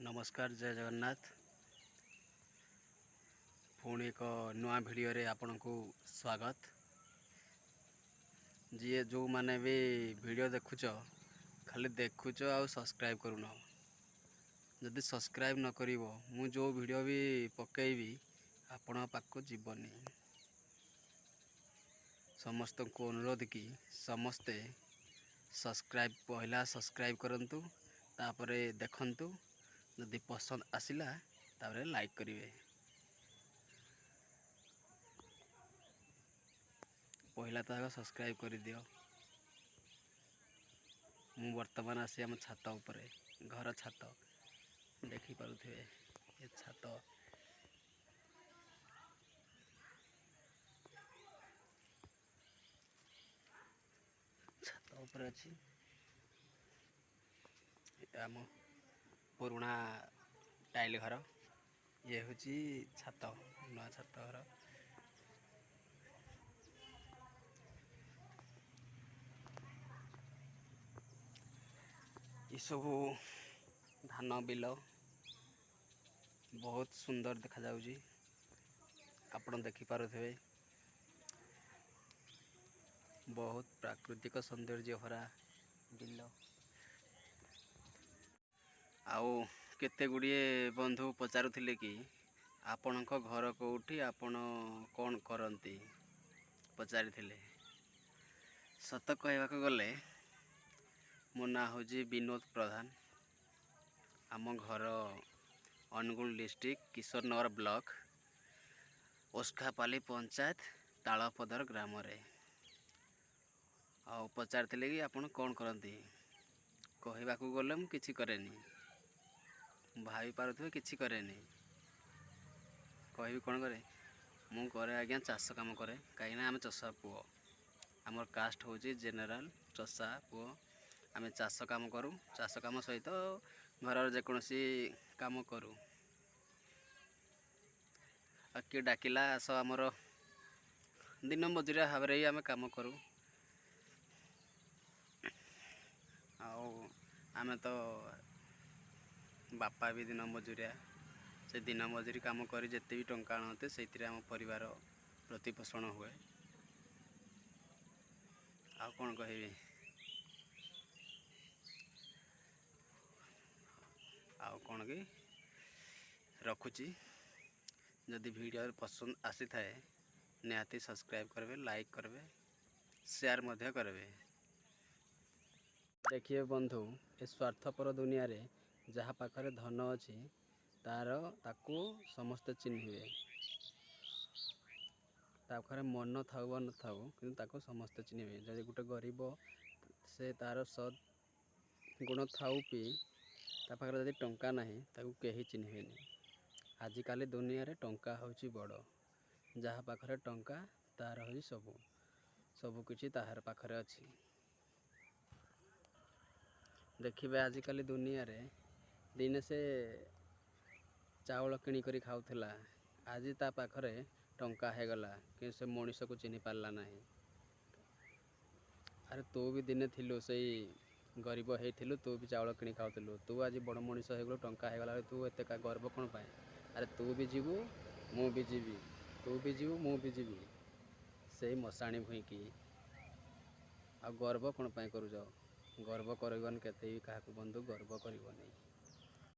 ନମସ୍କାର, ଜୟ ଜଗନ୍ନାଥ। ପୁଣି ଏକ ନୂଆ ଭିଡ଼ିଓରେ ଆପଣଙ୍କୁ ସ୍ୱାଗତ। ଯିଏ ଯେଉଁମାନେ ବି ଭିଡ଼ିଓ ଦେଖୁଛ, ଖାଲି ଦେଖୁଛ ଆଉ ସବସ୍କ୍ରାଇବ୍ କରୁନ। ଯଦି ସବସ୍କ୍ରାଇବ୍ ନ କରିବ, ମୁଁ ଯେଉଁ ଭିଡ଼ିଓ ବି ପକାଇବି ଆପଣଙ୍କ ପାଖକୁ ଯିବନି। ସମସ୍ତଙ୍କୁ ଅନୁରୋଧ କି ସମସ୍ତେ ସବସ୍କ୍ରାଇବ୍, ପହିଲା ସବସ୍କ୍ରାଇବ୍ କରନ୍ତୁ, ତାପରେ ଦେଖନ୍ତୁ। ଯଦି ପସନ୍ଦ ଆସିଲା, ତାପରେ ଲାଇକ୍ କରିବେ। ପହିଲା ତ ଆଗ ସବସ୍କ୍ରାଇବ୍ କରିଦିଅ। ମୁଁ ବର୍ତ୍ତମାନ ଆସି ଆମ ଛାତ ଉପରେ, ଘର ଛାତ ଦେଖିପାରୁଥିବେ। ଏ ଛାତ, ଛାତ ଉପରେ ଅଛି। ଆମ ପୁରୁଣା ଟାଇଲ୍ ଘର, ଇଏ ହେଉଛି ଛାତ, ନୂଆ ଛାତ ଘର। ଏସବୁ ଧାନ ବିଲ ବହୁତ ସୁନ୍ଦର ଦେଖାଯାଉଛି, ଆପଣ ଦେଖିପାରୁଥିବେ। ବହୁତ ପ୍ରାକୃତିକ ସୌନ୍ଦର୍ଯ୍ୟ ଭରା ବିଲ। ଆଉ କେତେ ଗୁଡ଼ିଏ ବନ୍ଧୁ ପଚାରୁଥିଲେ କି ଆପଣଙ୍କ ଘର କେଉଁଠି, ଆପଣ କ'ଣ କରନ୍ତି ପଚାରିଥିଲେ। ସତ କହିବାକୁ ଗଲେ ମୋ ନାଁ ହେଉଛି ବିନୋଦ ପ୍ରଧାନ। ଆମ ଘର ଅନୁଗୁଳ ଡିଷ୍ଟ୍ରିକ୍ଟ, କିଶୋରନଗର ବ୍ଲକ, ଓସ୍ଖାପାଲି ପଞ୍ଚାୟତ, ତାଳପଦର ଗ୍ରାମରେ। ଆଉ ପଚାରିଥିଲେ କି ଆପଣ କ'ଣ କରନ୍ତି। କହିବାକୁ ଗଲେ ମୁଁ କିଛି କରେନି। ଭାବି ପାରୁଥିବେ, କିଛି କରେନି। କହିବି କ'ଣ କରେ? ମୁଁ କରେ ଆଜ୍ଞା, ଚାଷ କାମ କରେ, କାହିଁକିନା ଆମେ ଚଷା ପୁଅ। ଆମର କାଷ୍ଟ ହେଉଛି ଜେନେରାଲ, ଚଷା ପୁଅ। ଆମେ ଚାଷ କାମ କରୁ, ଚାଷ କାମ ସହିତ ଘରର ଯେକୌଣସି କାମ କରୁ। ଆଉ କିଏ ଡାକିଲା ଆସ, ଆମର ଦିନ ମଜୁରିଆ ଭାବରେ ବି ଆମେ କାମ କରୁ। ଆଉ ଆମେ ତ ବାପା ବି ଦିନ ମଜୁରିଆ। ସେ ଦିନ ମଜୁରି କାମ କରି ଯେତେ ବି ଟଙ୍କା ଆଣନ୍ତି, ସେଇଥିରେ ଆମ ପରିବାର ପ୍ରତିପୋଷଣ ହୁଏ। ଆଉ କ'ଣ କହିବି? ଆଉ କ'ଣ କି, ରଖୁଛି। ଯଦି ଭିଡ଼ିଓ ପସନ୍ଦ ଆସିଥାଏ, ନିହାତି ସବସ୍କ୍ରାଇବ୍ କରିବେ, ଲାଇକ୍ କରିବେ, ସେୟାର ମଧ୍ୟ କରିବେ। ଦେଖିବେ ବନ୍ଧୁ, ଏ ସ୍ୱାର୍ଥପର ଦୁନିଆରେ ଯାହା ପାଖରେ ଧନ ଅଛି, ତାର ତାକୁ ସମସ୍ତେ ଚିହ୍ନିବେ। ତା ପାଖରେ ମନ ଥାଉ ବା ନଥାଉ, କିନ୍ତୁ ତାକୁ ସମସ୍ତେ ଚିହ୍ନିବେ। ଯଦି ଗୋଟେ ଗରିବ, ସେ ତାର ସତ୍ ଗୁଣ ଥାଉ ବି, ତା ପାଖରେ ଯଦି ଟଙ୍କା ନାହିଁ, ତାକୁ କେହି ଚିହ୍ନିବେନି। ଆଜିକାଲି ଦୁନିଆରେ ଟଙ୍କା ହେଉଛି ବଡ଼। ଯାହା ପାଖରେ ଟଙ୍କା, ତାର ହେଉଛି ସବୁ, ସବୁକିଛି ତାହାର ପାଖରେ ଅଛି। ଦେଖିବେ, ଆଜିକାଲି ଦୁନିଆରେ ଦିନେ ସେ ଚାଉଳ କିଣିକରି ଖାଉଥିଲା, ଆଜି ତା ପାଖରେ ଟଙ୍କା ହେଇଗଲା, କିନ୍ତୁ ସେ ମଣିଷକୁ ଚିହ୍ନି ପାରିଲା ନାହିଁ। ଆରେ, ତୁ ବି ଦିନେ ଥିଲୁ, ସେଇ ଗରିବ ହେଇଥିଲୁ, ତୁ ବି ଚାଉଳ କିଣି ଖାଉଥିଲୁ। ତୁ ଆଜି ବଡ଼ ମଣିଷ ହେଇଗଲୁ, ଟଙ୍କା ହେଇଗଲା, ତୁ ଏତେ ଗର୍ବ କ'ଣ ପାଇଁ? ଆରେ, ତୁ ବି ଯିବୁ, ମୁଁ ବି ଯିବି। ତୁ ବି ଯିବୁ, ମୁଁ ବି ଯିବି ସେଇ ମଶାଣି ଭୂଇଁକି। ଆଉ ଗର୍ବ କ'ଣ ପାଇଁ କରୁଛ? ଗର୍ବ କରିବନି କେତେ ବି କାହାକୁ ବନ୍ଧୁ, ଗର୍ବ କରିବନି।